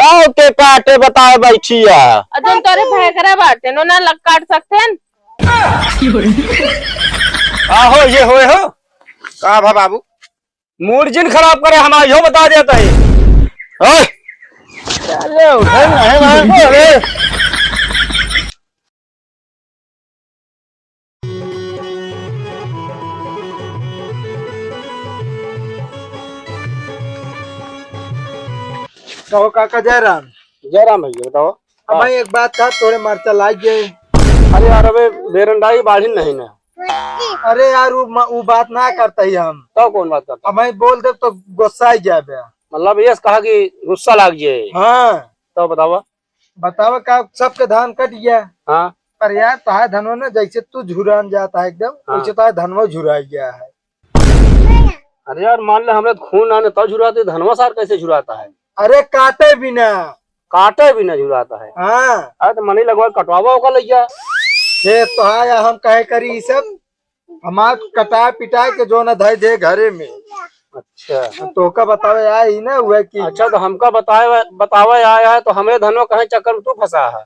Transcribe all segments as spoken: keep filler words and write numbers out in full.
आओ के काटे बताए बैठी है। अजन तोरे भैकरा बाटे, नो ना लग काट सकते हैं। आहो, ये होए हो। का भा बाबू? मूड जिन खराब करे हमार, यो बता देता है। ओए! अरे, उठे नहीं भाई, अरे। कहो काका जयराम। जयराम भैया, बताओ। अब भाई एक बात कहा, तोरे मरचा लाग गए। अरे यार, अबे बेरंडाई बाढ़िन नहीं ना। अरे यार, उ म-, उ बात ना करता ही हम। तो कौन बात करता? अब भाई बोल दे तो गुस्सा ही जाबे। मतलब ये कहा कि गुस्सा लाग जाए। हाँ। तो बतावा। बतावा का सबके धान कट गया। हाँ। पर यार, तोहार धनवा ना जैसे तू झुरान जाता है एकदम, हाँ। वैसे तोहार धनवा झुरा गया है। अरे यार, मान ले हमरे तो खून आने तब झुराते, धनवा सार कैसे झुराता है? अरे काटे बिना। काटे बिना झुराता है। हाँ। अरे तो मनी लगवा कटवावा होगा लैया। खेत तो है, हम काहे करी ई सब? हमार कटा पिटा के जो न धई दे घरे में। अच्छा। तोका बतावे आई ना हुआ कि अच्छा, तो हमका बतावे, बतावे आया है तो हमें धनवा कहे चक्कर में तू फंसा है।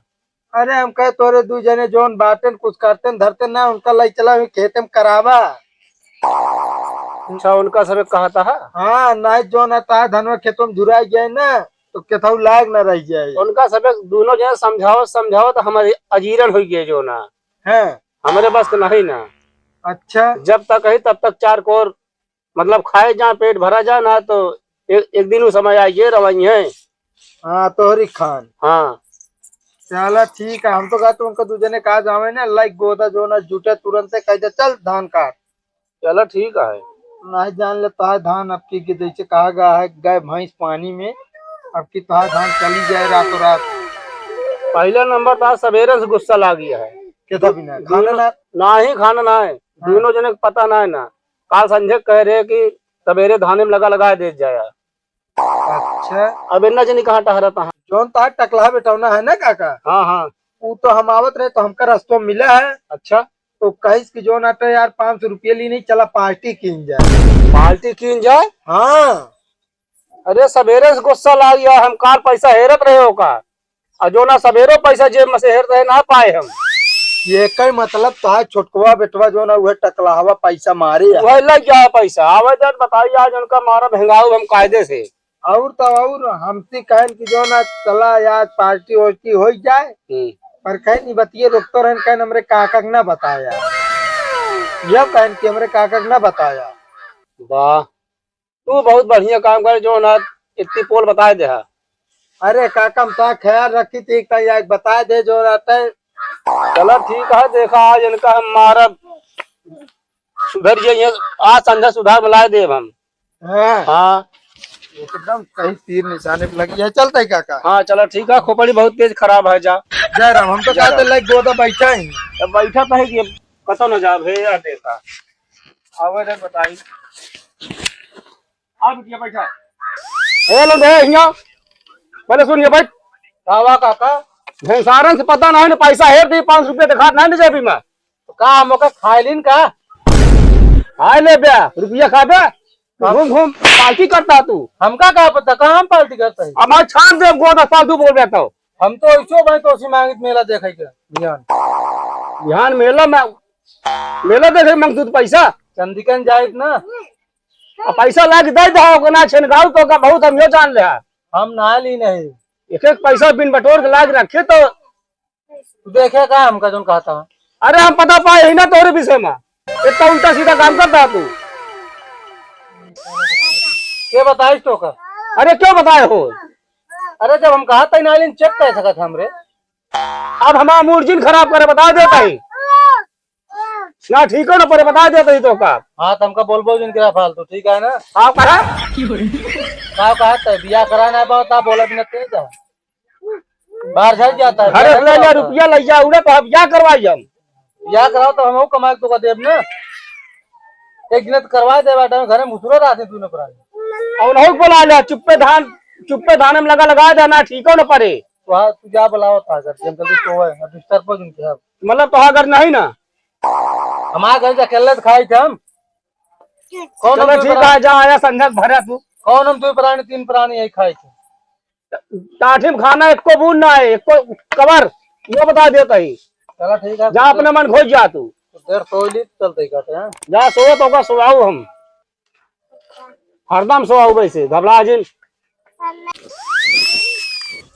अरे हम कहे तोरे दू जने जोन बाटेन कुछ करतेन धरतेन ना, उनका लई चला हुई खेते में करावा। अच्छा, उनका सबे कहता है? हाँ, नहीं जोन आता है धनवा खेतों में झुराई गए ना, तो केथऊ लाग ना रह जाए। उनका सबे दोनों जने समझाओ, समझाओ तो हमारी अजीरन हो गए जो ना। हैं? हमरे बस के नहीं ना। अच्छा। जब तक है तब तक चार कोर, मतलब खाए जा, पेट भरा जा ना, तो एक, एक दिन वो समय आ ये रवाई है। हाँ, तोहरी खान। हाँ। चला ठीक है, हम तो कहते उनका दू जने कहा जावे ना, लाइक गोदा जो ना जुटे तुरंते कह दे, "चल धान काट।" चला ठीक है। नहीं जान ले तोहार धान अब की, की जैसे कहा गया है, गए भैंस पानी में, अब की तोहार धान चली जाए रातों रात। पहला नंबर तो आज सवेरे से गुस्सा लाग गया है। कैसा बिना? खाना ना? ना ही खाना ना है। हाँ। दोनों जने को पता ना है ना। काल संझे कह रहे कि सवेरे धाने में लगा लगा दे जाया। अच्छा। अब इन्ना जनी कहाँ टहरत है? जौन तोहार टकलहा बेटौना है ना काका? हाँ, हाँ। ऊ तो हम आवत रहे तो हमका रस्तों में मिला है। अच्छा। तो कहिस कि जौन अटे यार पाँच सौ रुपये ली नहीं, चला पार्टी कीन जाए। पार्टी कीन जाए? हाँ। अरे सवेरे से गुस्सा लाग गया, हम काल पैसा हेरत रहे ओका। आ जो ना सवेरो पैसा जेब में से हेर रहे ना पाए हम। ये कई मतलब तो है छोटकवा बेटवा जो ना उहे टकलाहवा पैसा मारे है। उहे लग गया है पैसा। आवे जन बताइए आज उनका मारा भेंगाऊ हम कायदे से। और तो और हमसे कहन कि जो ना चला आज पार्टी वार्टी हो जाए। हम्म। पर कहन ई बतिये रोकतो रहन, कहन हमरे काका के ना बताया। यह कहन कि हमरे काका के ना बताया। वाह। तू बहुत बढ़िया काम करे, जो ना इतनी पोल बताए दे हा। अरे काका, हम तो ख्याल रखी थी, कहीं आके बताए दे जो रहता है। चला ठीक है, देखा आज इनका हम मारब, सुधर जाइए, आज संझा सुधार में लाए देब हम। हाँ। हाँ। एकदम सही तीर निशाने पे लगी है। चलता है काका? हाँ, चला ठीक है, खोपड़ी बहुत तेज खराब है, जा। जय राम, हम तो जा कहते राम। लाइक गोदा बैठा ही। अब बैठा तो है कि अब कतो न जाब है, यार देखा। आवे रे बताई। आ बिटिया बैठा। ए लो दे हिया। पहले सुन ये बैठ। का हुआ काका? भेंसारन से पता नहीं ना, पैसा हेर दी, पाँच सौ रुपया दिखात नहीं ना जेबी में। तो का हम ओके खाए लीन का? खाए ले बे, रुपया खा बे। घूम घूम पार्टी करता तू। हमका का पता, कहाँ हम पार्टी करता है? अब आज छान दे, गोदा फालतू बोल रहा था। हम तो ऐसो भाई तो उसी मांगित मेला देखे के। बिहान। बिहान मेला में, मेला देखे मांगतू तो पैसा? चंदिकन जाइत ना। आ पैसा लाग दे दे, ओकना छेनगाऊ तो का बहुत हम यो जान ले। हम ना ली नहीं। एक एक पैसा बिन बटोर के लाग रखे तो। तू देखे का हमका जोन कहता है? अरे हम पता पाए ही ना तोरे विषय में। इतना उल्टा सीधा काम करता तू। के बताइस तो का? अरे क्यों बताए हो? अरे जब हम कहा तई ना लीन चेक कर सकत हमरे। अब हमारा मूड जिन खराब करे बता देता ही। ना ठीक हो ना, पर बता देता ही तो का। हाँ, तो हमका बोलबो जिन करा फालतू, ठीक है ना? हाँ, कहा? का कहा तै बियाह करा ना बा, ता बोला बिना तेज जा। बाहर झड़ जाता है, घरे से ले जा, रुपया ले जा, उड़े तो हम बियाह करवाई हम। बियाह कराओ तो हम कमाई तो का देब ना। एक दिन तो करवा दे बाटा, घर में घुसरो रहते तू ना प्राणी। और नहीं बोला ले, चुप्पे धान, चुप्पे धान में लगा लगा देना, ठीक हो ना परे। तो हाँ, तू जा बुलाओ था घर, जब जल्दी सोवे, अब डिस्टर्ब हो जिनके अब। मतलब तो अगर नहीं ना। हमारे घर से अकेले तो खाई थे हम। कौन चलो हम ठीक प्राणी? है, जा आया संझा भरा तू। कौन हम दो प्राणी, तीन प्राणी यही खाई थे? टाठी में खाना एको बूंद ना है, एको कबर, यो बता देत ही। चला ठीक है। जा अपने मन खोज जा तू। तो देर सो ली, चलते ही काटे हैं। जा सोवत होगा, सोवाऊ हम। हरदम सोवाऊ वैसे, घबरा जिन।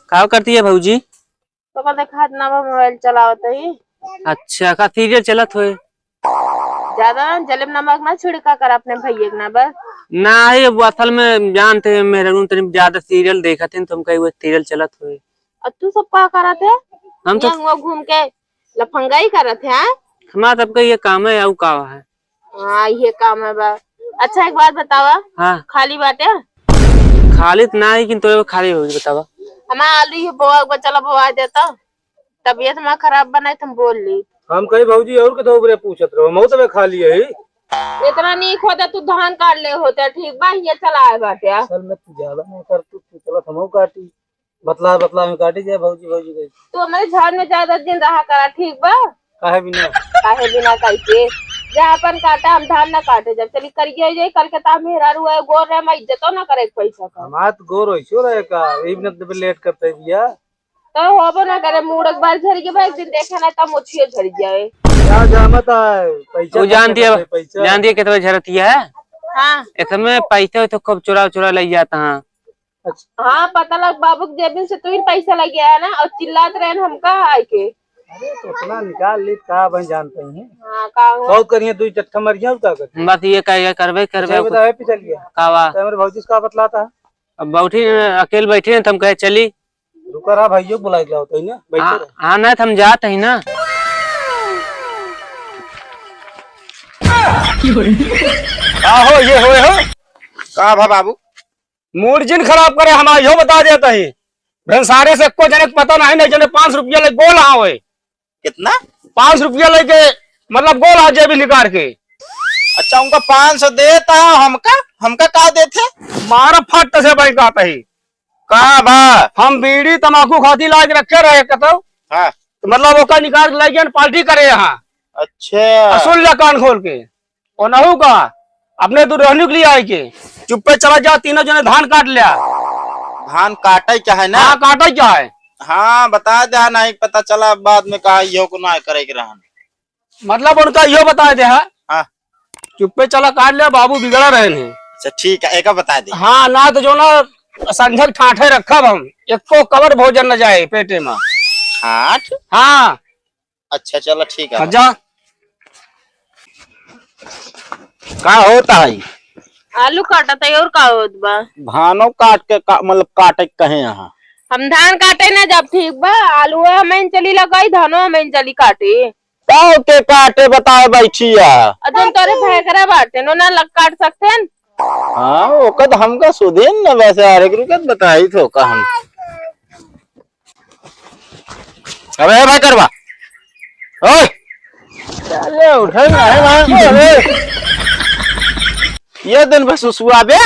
का करती है भौजी? तो का देखा इतना बा मोबाइल चलावत ही। अच्छा, का सीरियल चलत होए? ज्यादा ना जलेब नमक ना छिड़का कर अपने भैया के ना बस। ना, ये वो असल में जानते हैं, मेहरारू तनी ज्यादा सीरियल देखत हैं, तो हम कही वो सीरियल चलत होए। और तू सब का करत है? हम तो यहाँ हुआ घूम के लफंगाई करत है, हाँ? हमारा सबका ये काम है, आऊ का है? हाँ, ये काम है बा। अच्छा, एक बात बतावा। हाँ। खाली बाटे? खाली तो ना है, लेकिन तो खाली होगी, बतावा। हमारा आलू ये बोआ, बचला बोआ देता। तबीयत हमार खराब बनाए, तुम बोल ली। हम कही भौजी और के तो ओकरे पूछत रहो, हम तो खा लिए ही। इतना नीक होता तू धान काट ले होते, ठीक बा, ये चला आए बाटे। असल में तू ज्यादा ना कर, तू, तू चला हमहू काटी। बतला, बतला में काटी जाए भौजी, भौजी कही। तू हमारे झाड़ में ज्यादा दिन रहा करा, ठीक बा? काहे बिना? काहे बिना कही के? जा अपन काटा, हम धान ना काटे जब। चली करिए जाए, कल के ता मेहरारू है, गोर रहे, मैं इज्जतो ना करे पैसा का। हमार तो गोर होइसो रहे का, यही बिना तो लेट करते बिया। तो होबो ना करे, मूड़ एक बार झर के बा, एक दिन देखे ना, तब मोछिए झर जाए। क्या जानत है, पैसा वो जानती है, पैसा। जानती है कितना झरती है? हाँ। इसमें पैसे तो खूब चुरा चुरा ले जाता है। अच्छा। हाँ, पता लग बाबू के जेबिन से तू ही पैसा ले गया है ना, और चिल्लात रहे हमका आए के। अरे, तो उतना निकाल ली, का भाई जानते हैं। हाँ, का हो? बहुत करिए, दो चट्टा मर गया, और का करते? बस ये कह, ये करबे, करबे। अच्छा, ये बताओ, पिछल गया। का बा? तो हमारे भौजी से का बतलाता है? अब बैठी, अकेले बैठी हैं, तो हम कहे चली। रुका रहा, भाइयों को बुला के लाओ, तो ही ना, बैठे हाँ, रहो। हाँ, ना, तो हम जात ही ना। का हो, ये होए हो? का भा बाबू? मूड जिन खराब करे, हम यो बता देता ही। भेंसारे से एको जने के पता नहीं, नहीं जने पाँच रुपया ले गोल हाँ होए। कितना? पाँच रुपया लेके, मतलब, गोल आ जेबी निकाल के। अच्छा, उनका पाँच सौ देता, हमका, हमका का देते? मारा फट से बैंक आता ही। का बा? हम बीड़ी तमाकू खाती लाज रखे रहे कतौ। हाँ। तो मतलब ओका निकाल के लाइ गए, पार्टी करे यहाँ। अच्छा। आ सुन ले कान खोल के। ओनहु का अपने दुल्हनियों के लिए आए के। चुप्पे चला जा, तीनों जने धान काट लिया। धान काटे क्या है ना? हाँ, काटे क्या है? हाँ, बता दे, नहीं पता चला बाद में कहा यो को ना करे के रहन। मतलब उनका यो बता दे, हाँ? हाँ। चुप्पे चला काट लिया, बाबू बिगड़ा रहे हैं। अच्छा, ठीक है, एका बता दे। हाँ, ना तो जो ना संझक ठाठे रखब हम, एको कबर भोजन न जाए पेटे में। ठाठ? हाँ। अच्छा, चलो, ठीक है। हाँ, जा। का होता है? आलू काटत है, और का होत बा? धानो काट के का, मतलब, काटे के कहे यहाँ। हम धान काटे ना जब, ठीक बा, आलू हमें चली लगाई, धानो हमें चली काटे। ताव के काटे बताए बैठी है। अ जौन तोरे भैकरा बाटे, नो ना लग काट सकते हैं। हाँ, ओकर तो हमका सुधीन न वैसे, हर एक रुकत बताई तो का हम। अबे, ए भाई करवा। ओए। चले, उठे ना, है वहाँ को, अबे। ये दिन बस सुसुआ बे।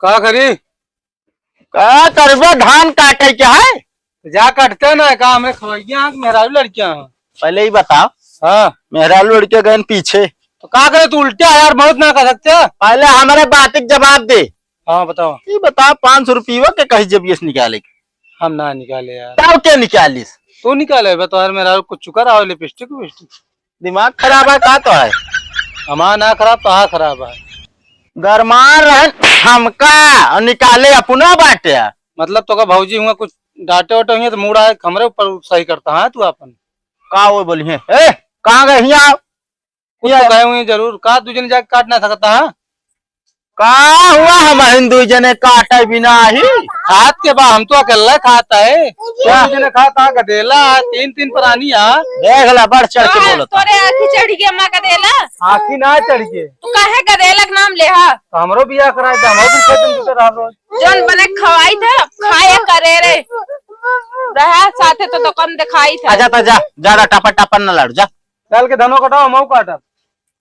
का करी? का करबे, धान काटे के है? जा काटते ना, का हमें खवैया हैं कि मेहरारू लड़कियां हैं? पहले ही बताओ। हाँ। मेहरारू लड़के गए न पीछे। तो का करे, तू उल्टा यार, बहुत ना कर सकते। पहले हमारे बात के जवाब दे। हाँ, बताओ। ये बताओ, पाँच सौ रुपये के कहीं जेबिया से निकाले के? हम ना निकाले यार। तब के निकालिस? तू निकाले बे, तो यार मेहरारू कुछ चुका रहा हो, लिपस्टिक विपस्टिक। दिमाग खराब है का तो है? हमार ना खराब, तोहार खराब है। गरमान रहन हमका और निकाले अपना बाटे। मतलब तो का भौजी हुआ कुछ डांटे वाटे हुए तो मूड आए हमरे ऊपर सही करता है तू अपन। का वो बोली है? ए, कहाँ गए हिया? कुछ तो गए हुए जरूर। का दू जने जाके काट ना सकता है? का हुआ, हम हिंदू जने काटे बिना ही? खात के बा, हम तो अकेला खाता है। क्या? दू जने खाता है, गदेला है, तीन तीन प्राणी है। देख ला, बढ़ चढ़ के हाँ, बोलत है। तोरे आँखी चढ़ गया, माँ गदेला। आँखी ना चढ़ के। तू काहे गदेला के नाम ले हा? तो हमरो बियाह कराए दे, हमरो भी खेत में जुटे रह लो। जौन बने खवाई थे, खाया करे रे। रहा साथे तो, तो कम दिखाई था। अच्छा, तो जा, ज्यादा टापा टापा न लड़, जा। चल के धनो कटाओ, मऊ काटब।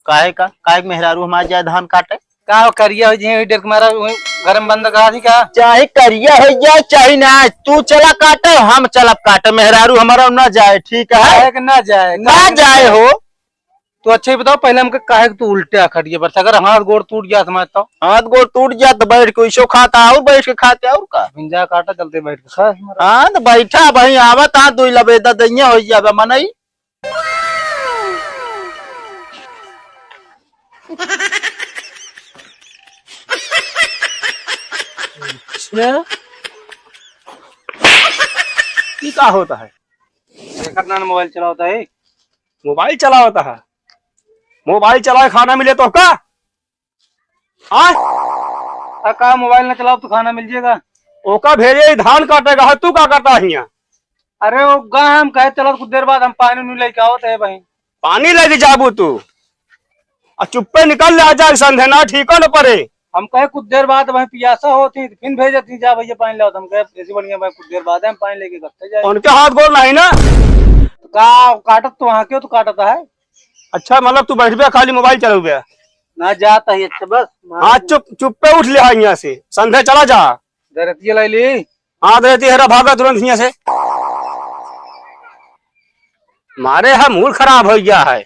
काहे का? काहे के मेहरारू हमार जाए धान काटे? का हो, करिया हो जाए, डर के मारा वहीं घर में बंद करा दी का? चाहे करिया हो जाए, चाहे ना, तू चला काटे, हम चलब काटे, मेहरारू हमारा ना जाए, ठीक है? काहे के ना जाए? ना जाए हो। तो अच्छा ही बताओ, पहले हमके काहे कि तू उल्टे आ खटिए पर से, अगर हाथ गोड़ टूट जात हमारे तो? हाथ गोड़ टूट जात तो बैठ के इसो खाता और बैठ के खाते और का? बिंजा काटा चलते बैठ के खा हमारा। हाँ, तो बैठा भाई, आवत हाथ धोई लबे, दा दइया हो जाबे मनई। अच्छा, ये का होता है? देखत ना मोबाइल चलावता है। मोबाइल चलावता है? मोबाइल चलाए खाना मिले तो का? हाँ? आ का मोबाइल ना चलाओ तो खाना मिल जाएगा? ओका भेजे ही धान काटेगा है, तू का करता है हियाँ? अरे वो गा हम कहे चलो कुछ देर बाद हम पानी उनी लेके आवत है भाई। पानी लेके जाबू तू? आ चुप्पे निकल ले, आ जा, संधे ना ठीक न पड़े। हम कहे कुछ देर बाद भाई पियासा होती तो फिर भेजत ही जा भैया पानी लाओ, तो हम कहे ऐसी बढ़िया भाई कुछ देर बाद हम पानी लेके घर से जाए। उनके हाथ गोड़ नहीं ना? तो का काटत तो वहाँ क्यों तो काटता है? अच्छा, मतलब तू बैठबे खाली मोबाइल चलबे? ना जाता ही अच्छा बस। हाँ, चुप, चुप्पे उठ ले यहाँ से, संधे चला जा। दरतिया लाई ली। हाँ, दरतिया हेरा भागा तुरंत यहाँ से। मारे है मूड खराब हो गया है।